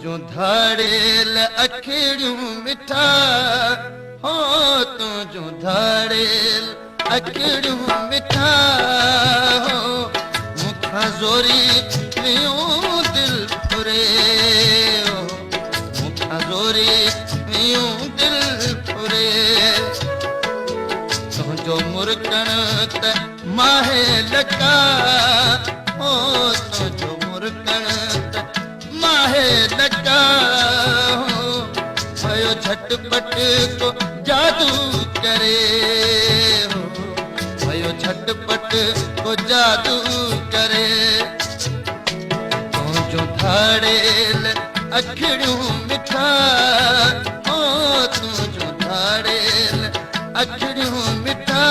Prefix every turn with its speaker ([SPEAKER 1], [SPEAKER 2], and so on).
[SPEAKER 1] تنهنجون ڌاڙيل اکڙيون مٺا، هو تنهنجون ڌاڙيل اکڙيون مٺا، هو مون کان زوري ويون دل ڦري، هو مون کان زوري ويون دل ڦري. تنهنجو مرڪڻ ته ماهي لڪا، هو تنهنجو مرڪڻ ته ماهي لڪا، هو پيو جهٽ پٽ ڪو جادو ڪري، هو پيو جهٽ پٽ ڪو جادو ڪري. تنهنجون ڌاڙيل اکڙيون مٺا، هو تنهنجون ڌاڙيل اکڙيون مٺا.